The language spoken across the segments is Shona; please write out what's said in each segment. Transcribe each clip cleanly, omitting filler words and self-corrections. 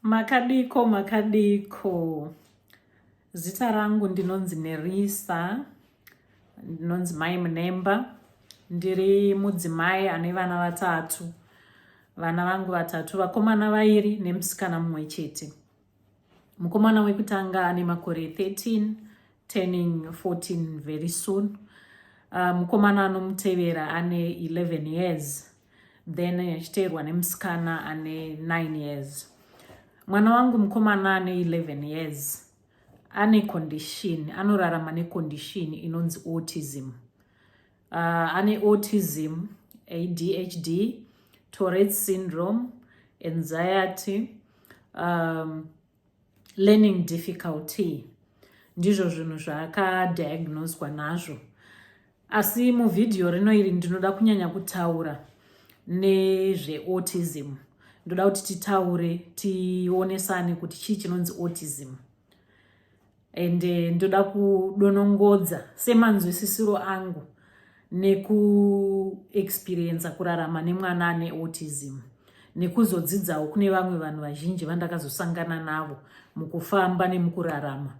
Makadiko, makadiko. Zita rangu ndinonzi Nerisa, ndinonzi Mai Munemba. Ndiri mudzimai ane vana vatatu. Vana vangu vatatu, vakomana vairi nemusikana mumwe chete. Mukomana wekutanga ane makore 13, turning 14 very soon. Mukomana anomutevera ane 11 years, then achiteerwa nemusikana ane 9 years. Mwana wangu mukomana ane 11 years ane condition, anorarama necondition inonzi autism. Ane autism, ADHD, Tourette's syndrome, anxiety, learning difficulty. Ndizvo zvinhu zvaakadiagnoswa nazvo. Asi muvhidhiyo rino iri ndinoda kunyanya kutaura nezveautism. Ndoda kuti titaure, tionesane kuti chii chinonzi autism, ende ndoda kudonongodza semanzwisisiro angu nekuexperiensa kurarama nemwana ane autism, nekuzodzidzawo kune vamwe vanhu vazhinji vandakazosangana navo mukufamba nemukurarama.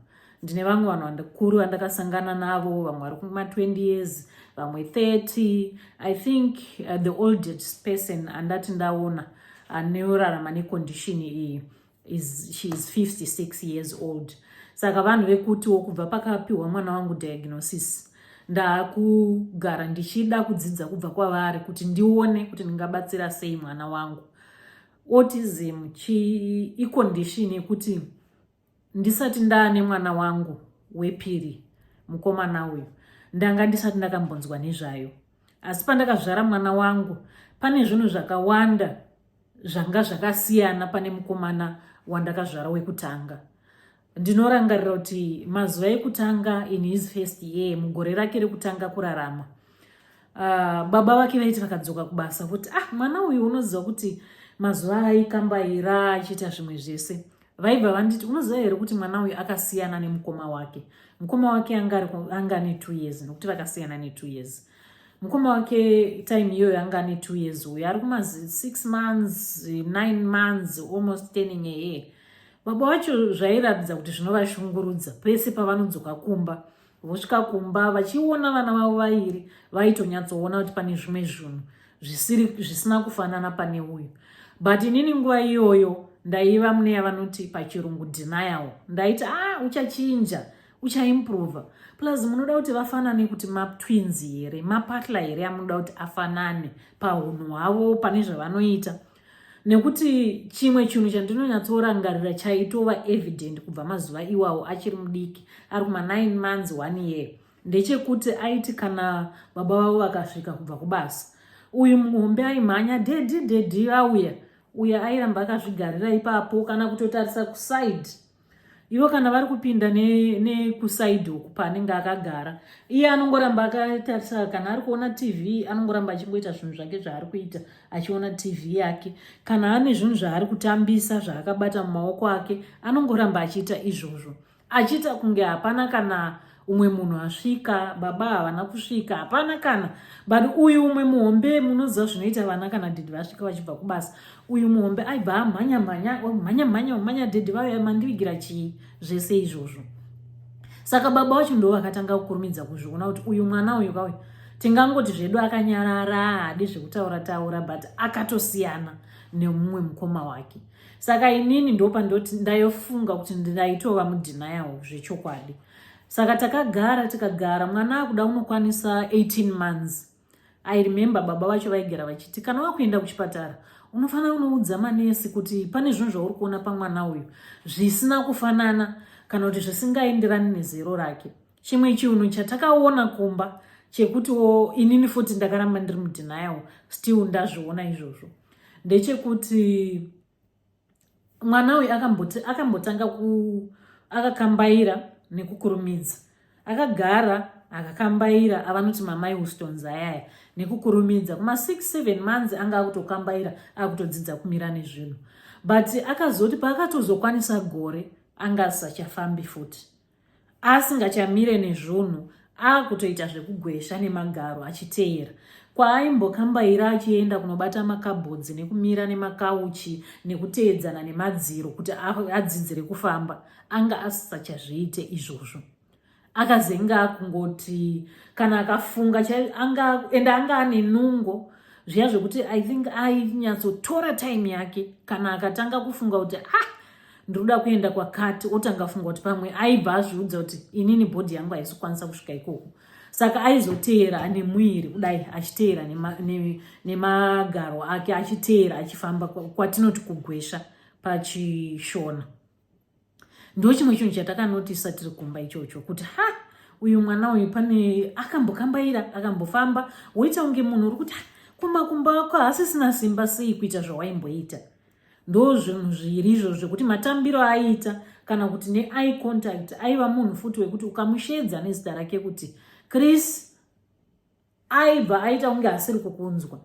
Ndine vamwe vanhu vakuru vandakasangana navo, vamwe vari kuma20 years, vamwe 30. I think the oldest person andati ndaona anorarama necondition iyi is, she is 56 years old. Saka vanhu vekutiwo kubva pakapiwa mwana wangu diagnosis, ndaakugara ndichida kudzidza kubva kwavari kuti ndione kuti ndingabatsira sei mwana wangu. Autism icondition yekuti ndisati ndaane mwana wangu wepiri, mukomana uyu, ndanga ndisati ndakambonzwa nezvayo. Asi pandakazvara mwana wangu, pane zvinhu zvakawanda zvanga zvakasiyana pane mukomana wandakazvara wekutanga. Ndinorangarira kuti mazuva ekutanga, in his first year, mugore rake rekutanga kurarama, baba vake vaiti vakadzoka kubasa kuti, "Ah, mwana uyu," unoziva kuti mazuva aikambaira achiita zvimwe zvese, vaibva vanditi, "Unoziva here kuti mwana uyu akasiyana nemukoma wake?" Mukoma wake anga ane 2 years, nokuti vakasiyana ne2 years. Mukoma wake time iyoyo anga ane 2 years, uyo ari kuma6 months, 9 months, almost turning a year. Baba vacho zvairatidza kuti zvinovashungurudza. Pese pavanodzoka kumba, vosvika kumba vachiona vana vavo vairi, vaitonyatsoona kuti pane zvimwe zvinhu zvisina kufanana pane uyu. But inini nguva iyoyo ndaiva mune yavanoti pachirungu denial. Ndaiti, "Ah, uchachinja, uchaimprova." Plus munoda kuti vafanane kuti matwins here, mapatla here amunoda kuti afanane paunhu hwavo, pane zvavanoita? Nekuti chimwe chinhu chandinonyatsorangarira chaitova evident kubva mazuva iwawo achiri mudiki, ari kuma9 months, 1 year, ndechekuti aiti kana baba vavo vakasvika kubva kubasa, uyu muhombe aimhanya, "Daddy, daddy vauya." Uyo airamba akazvigarira ipapo, kana kutotarisa kuside. Ivo kana vari kupinda nekuside uku paanenge akagara, iye anongoramba akatarisa. Kana ari kuona TV, anongoramba achingoita zvinhu zvake zvaari kuita, achiona TV yake. Kana ane zvinhu zvaari kutambisa zvaakabata mumaoko ake, anongoramba achiita izvozvo, achiita kunge hapana kana umwe munhu asvika. Baba havana kusvika, hapana kana. But uyu umwe muhombe, munoziva zvinoita vana kana daddy vasvika vachibva kubasa, uyu muhombe aibva amhanya mhanya, mhanya mhanya mhanya, "Daddy vauya, mandivigira chii?" Zvese izvozvo. Saka baba vacho ndo vakatanga kukurumidza kuzviona kuti uyu mwana uyu kauyu, tingangoti zvedu akanyarara, haadi zvekutaura taura, but akatosiyana nemumwe mukoma wake. Saka inini ndopandoti ndayofunga kuti ndaitova mudenial zvechokwadi. Saka takagara, tikagara, mwana akuda unokwanisa 18 months. I remember baba vacho vaigara vachiti, "Kana wakuenda kuchipatara, unofanira unoudza manesi kuti pane zvinhu zvauri kuona pamwana uyu zvisina kufanana kana kuti zvisingaenderani nezero rake." Chimwe chinhu chatakaona kumba chekutiwo inini futi ndakaramba ndiri mudenial still, ndazviona izvozvo, ndechekuti mwana uyu akambotanga akakambaira nekukurumidza. Akagara akakambaira, avanoti mamilestones ayaya, nekukurumidza. Kuma6 7 months anga akutokambaira, akutodzidza kumira nezvinhu. But akazoti paakatozokwanisa gore, anga asisachafambi futi, asingachamire nezvunhu, akutoita zvekugwesha nemagaro achiteera. Kwaaimbokhambaira achienda kunobata makabhodzi nekumira nemakauchi nekuteedzana nemadziro kuti adzidzire kufamba, anga asisachazviite izvozvo. Akazenge akungoti kana akafunga anga ende anga ane nungo zviya zvekuti I think ainyatsotora time yake. Kana akatanga kufunga kuti, "Ah, ndinoda kuenda kwakati," otanga funga kuti pamwe, aibva azviudza kuti, "Inini body yangu haisi kukwanisa kusvika ikoko." Saka aizoteera nemuviri kudai, achiteera nemagaro ake, achiteera achifamba, kwatinoti kugwesha paChishona. Ndo chimwe chinhu chatakanotisa tiri kumba ichocho, kuti ha, uyu mwana uyu pane akambokambaira, akambofamba, woita kunge munhu uri kuti kumakumbo ako haasisina simba sei kuita zvawaimboita. Ndo zvinhu zviri izvo zvekuti matambiro aiita kana kuti neeye contact. Aiva munhu futi wekuti ukamushedza nezita rake kuti Chris, aibva aita kunge asiri kukunzwa.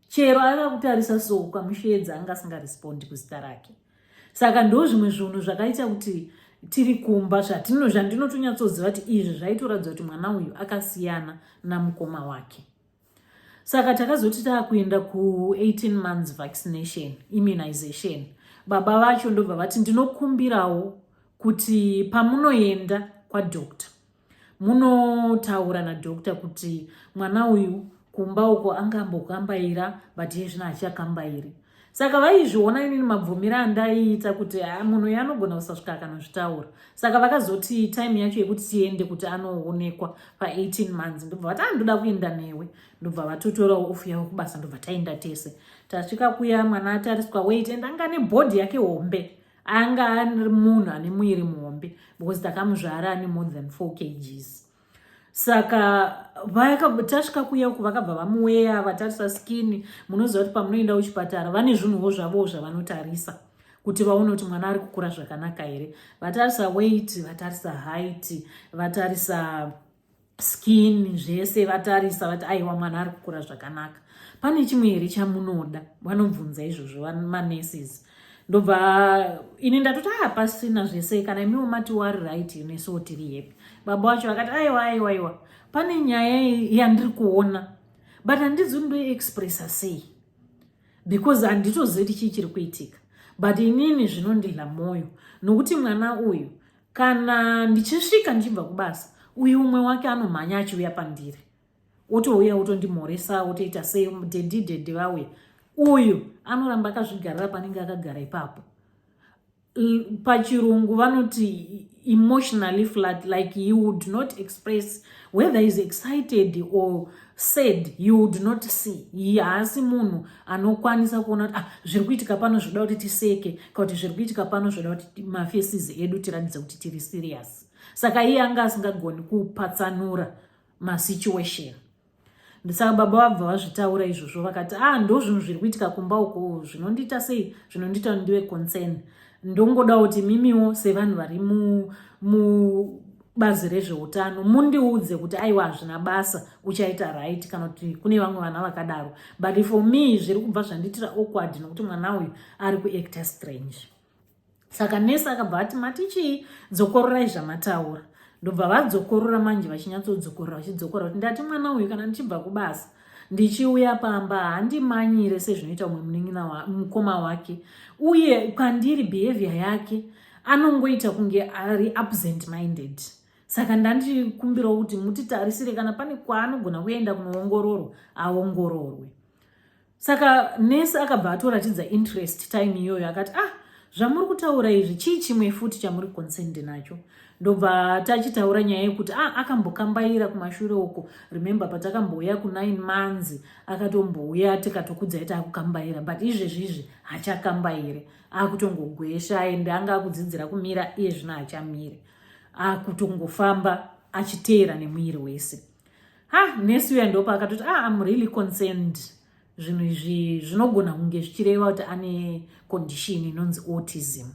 Chero akakutarisa so, ukamushedza, anga asingarespondi kuzita rake. Saka ndo zvimwe zvinhu zvakaita kuti tiri kumba zvandinotonyatsoziva kuti izvi zvaitoratidza kuti mwana uyu akasiyana namukoma wake. Saka takazoti taakuenda ku18 months vaccination, immunization, baba vacho ndobva vati, "Ndinokumbirawo kuti pamunoenda kwadoctor, munotaura nadoctor kuti mwana uyu kumba uko angambokambaira, but iye zvino hachakambairi." Saka vaizviona inini mabvumiro andaiita kuti munhu uyu anogona kusasvika akanozvitaura. Saka vakazoti time yacho yekuti tiende kuti anoonekwa pa18 months, ndobva vati, "Andoda kuenda newe." Ndobva vatotorawo off yavo kubasa, ndobva taenda tese. Tasvika kuya, mwana atariswa weight, and anga nebody yake hombe. Anga ari munhu ane muiri muhombe because takamuzvara ane more than 4 kgs. Saka tasvika kuya uku, vakabva vamuweya, vatarisa skin. Munoziva kuti pamunoenda kuchipatara vane zvinhuwo zvavowo zvavanotarisa kuti vaone kuti mwana ari kukura zvakanaka here. Vatarisa weight, vatarisa height, vatarisa skin, zvese vatarisa, vati, "Aiwa, mwana ari kukura zvakanaka. Pane chimwe here chamunoda?" Vanobvunza izvozvo manurses. Ndobva ini ndatoti, "A, pasina zvese. Kana imiwo mati wari right, nesuwo tiri happy." Baba vacho vakati, "Aiwa, aiwa, aiwa, pane nyaya yandiri kuona, but handizi ndoiexpressa sei because handitozivi kuti chii chiri kuitika. But inini zvinondidla mwoyo nokuti mwana uyu, kana ndichisvika ndichibva kubasa, uyu umwe wake anomhanya achiuya pandiri, otouya, otondimhoresa, otoita sei, 'Daddy, daddy vauya.' Uyu anoramba akazvigarira panenge akagara ipapo." Pachirungu vanoti emotionally flat, like he would not express whether is excited or sad. You would not see. Haasi munhu anokwanisa kuona kuti, "Ah, zviri kuitika pano zvoda kuti tiseke," kana kuti, "Zviri kuitika pano zvoda kuti mafaces edu tiratidze kuti tiri serious." Saka iye anga asingagoni kupatsanura masituation. Saka baba vabva vazvitaura izvozvo, vakati, "Ah, ndo zvinhu zviri kuitika kumba uko zvinondiita sei, zvinondiita ndive concern. Ndongoda kuti mimiwo sevanhu vari mubazi rezveutano mundiudze kuti, aiwa, hazvina basa, uchaita right, kana kuti kune vamwe vana vakadaro. But for me zviri kubva zvandiitira awkward nokuti mwana uyu ari kuacta strange." Saka nesi akabva ati, "Mati chii? Dzokororai zvamataura." Ndobva vadzokorora manje, vachinyatsodzokorora, vachidzokorora kuti, "Ndati mwana uyu, kana ndichibva kubasa ndichiuya pamba, handimanyire sezvinoita umwe munin'ina mukoma wake. Uye kwandiri behavior yake anongoita kunge ari absent minded. Saka ndandikumbirawo kuti mutitarisire kana pane kwaanogona kuenda kunoongororwa, aongororwe." Saka nesi akabva atoratidza interest time iyoyo, akati, "Ah, zvamuri kutaura izvi, chii chimwe futi chamuri concerned nacho?" Ndobva tachitaura nyaya yekuti, ah, akambokambaira kumashure uko. Remember patakambouya ku9 months, akatombouya, tikatokudzai taakukambaira, but izvezvi izvi hachakambaire, akutongogwesha, ende anga akudzidzira kumira. Iye zvino hachamire, akutongofamba achiteera nemuviri wese. Ha, nesi uya ndopa akatoti, "Ah, am really concerned. Zvinhu izvi zvinogona kunge zvichireva kuti ane condition inonzi autism."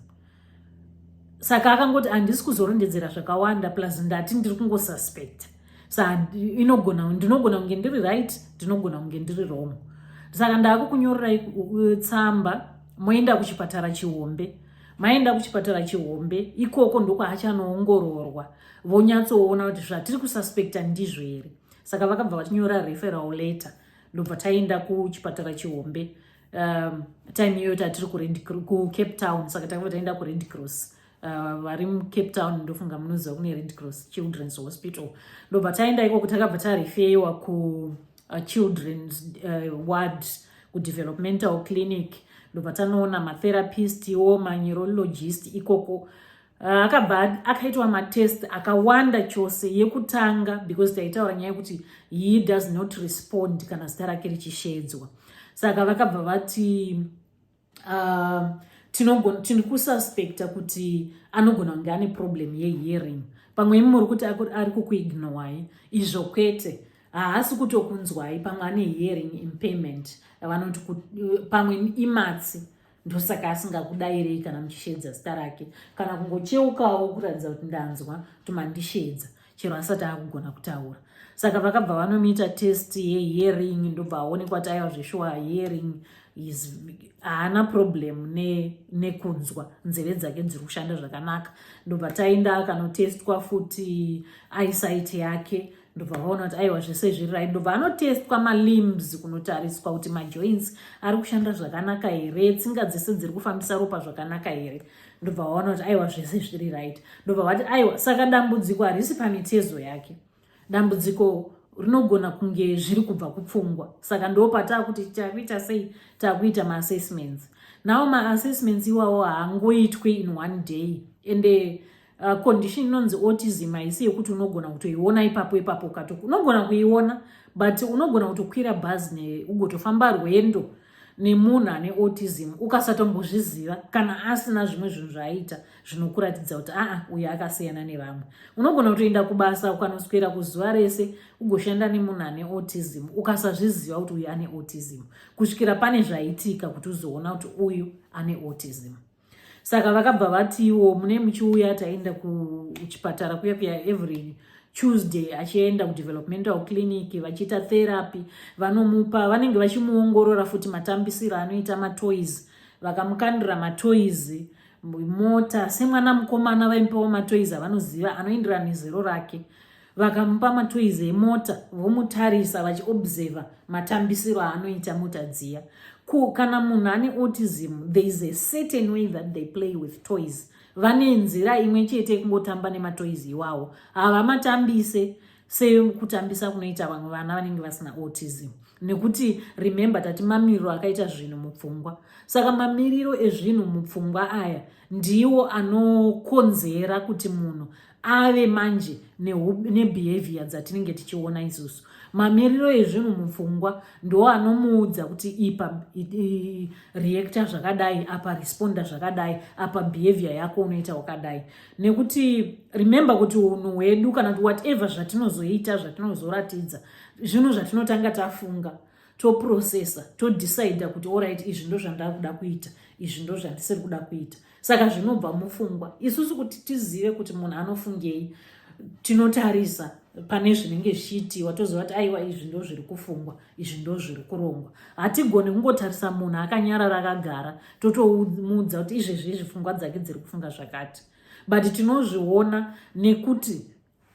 Saka akangoti, "Handisi kuzorondedzera zvakawanda, plus ndati ndiri kungosuspecta. Sa inogona, ndinogona kunge ndiri right, ndinogona kunge ndiri wrong. Saka ndaakukunyorerai tsamba, moenda kuchipatara chihombe. Maenda kuchipatara chihombe ikoko, ndokwaachanoongororwa, vonyatsoona kuti zvatiri kususpecta ndizvo here." Saka vakabva vatinyora referral letter. Ndobva taenda kuchipatara chihombe. Time iyoyo tatiri kuCape Town, saka takabva taenda kuRed Cross. Vari muCape Town, ndofunga munoziva kune Red Cross Children's Hospital. Ndobva taenda ikoko, takabva tarefeyiwa kuchildren's ward, kudevelopmental clinic. Ndobva tanoona matherapist wo, maneurologist ikoko. Akabva akaitwa matest akawanda chose. Yekutanga, because taitaura nyaya yekuti he does not respond kana zita rake richishedzwa, saka vakabva vati tiri kususpecta kuti anogona kunge ane problem yehearing. Pamwe imi muri kuti ari kukuignorwai, izvo kwete, haasi kutokunzwai. Pamwe ane hearing impairment, vanoti pamwe imatsi, ndosaka asingakudayirei kana muchishedza zita rake, kana kungocheukawo kuratidza kuti ndanzwa kuti mandishedza, chero asati akugona kutaura. Saka vakabva vanomuita test yehearing, ndobva aonekwa kuti aiwa, zveshuwa hearing is haana problem nekunzwa, nzeve dzake dziri kushanda zvakanaka. Ndobva taenda akanotestwa futi eyesight yake, ndobva vaona kuti aiwa, zvese zviri right. Ndobva anotestwa malimbs, kunotariswa kuti majoints ari kushanda zvakanaka here, tsinga dzese dziri kufambisa ropa zvakanaka here. Ndobva vaona kuti aiwa, zvese zviri right. Ndobva vati aiwa, saka dambudziko harisi pamitezo yake, dambudziko rinogona kunge zviri kubva kupfungwa. Saka ndo pataakuti takuita sei? Takuita maassessments. Nawo maassessments iwawo haangoitwi in one day. Ende condition inonzi autism haisi yekuti unogona kutoiona ipapo ipapo. Ukato unogona kuiona, but unogona kutokwira bhazi ugotofamba rwendo nemunhu ane autism ukasatombozviziva, kana asina zvimwe zvinhu zvaaita zvinokuratidza kuti aa, uyu akasiyana nevamwe. Unogona kutoenda kubasa, ukanoswera kuzuva rese, ugoshanda nemunhu ane autism, ukasazviziva kuti uyu ane autism, kusvikira pane zvaitika kuti uzoona kuti uyu ane autism. Saka vakabva vatiwo mune muchiuya. Taenda kuchipatara kuya kuya every Tuesday, achienda kudevelopmental clinic, vachiita therapy. Vanomupa, vanenge vachimuongorora futi matambisiro anoita matoys. Vakamukandira matoys, mota, semwana mukomana vaimupawo matoys avanoziva anoenderana nezero rake. Vakamupa matoys emota, vomutarisa vachiobserva matambisiro aanoita mota dziya. Kana munhu ane autism, there is a certain way that they play with toys. Vane nzira imwe chete yekungotamba nematoys iwawo. Havamatambise sekutambisa kunoita vamwe vana vanenge vasina autism, nekuti remember, tati mamiriro akaita zvinhu mupfungwa. Saka mamiriro ezvinhu mupfungwa aya ndiwo anokonzera kuti munhu ave manje nebehavior dzatinenge tichiona isusu. Mamiriro ezvinhu mupfungwa ndo anomuudza kuti ipa reacta zvakadai, apa responda zvakadai, apa behavior yako unoita wakadai. Nekuti remember kuti unhu hwedu, kana kuti whatever zvatinozoita, zvatinozoratidza, zvinhu zvatinotanga tafunga, toprocessa, todecida kuti alright, izvi ndo zvandava kuda kuita, izvi ndo zvandisiri kuda kuita. Saka zvinobva mupfungwa. Isusu kuti tizive kuti munhu anofungei, tinotarisa pane zvinenge zvichiitiwa, toziva kuti aiwa, izvi ndo zviri kufungwa, izvi ndo zviri kurongwa. Hatigoni kungotarisa munhu akanyarara akagara, totomuudza kuti izvezvi izvi pfungwa dzake dziri kufunga zvakati, but tinozviona nekuti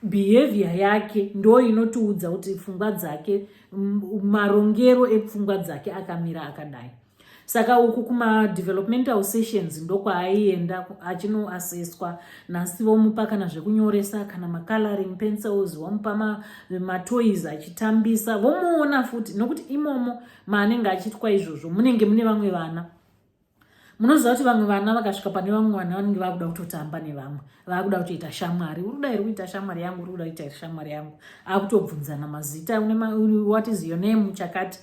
behavior yake ndo inotiudza kuti pfungwa dzake, marongero epfungwa dzake akamira akadai. Saka uku kumadevelopmental sessions ndokwaaienda achinoaseswa. Nhasi vomupa kana zvekunyoresa, kana macoloring pencils, vomupa matoys achitambisa, vomuona futi, nokuti imomo maanenge achiitwa izvozvo munenge mune vamwe vana. Munoziva kuti vamwe vana vakasvika pane vamwe vana, vanenge vakuda kutotamba nevamwe, vakuda kutoita shamwari. Uri kuda here kuita shamwari yangu? Uri kuda kuita shamwari yangu? Akutobvunzana mazita, "What is your name?" Chakati.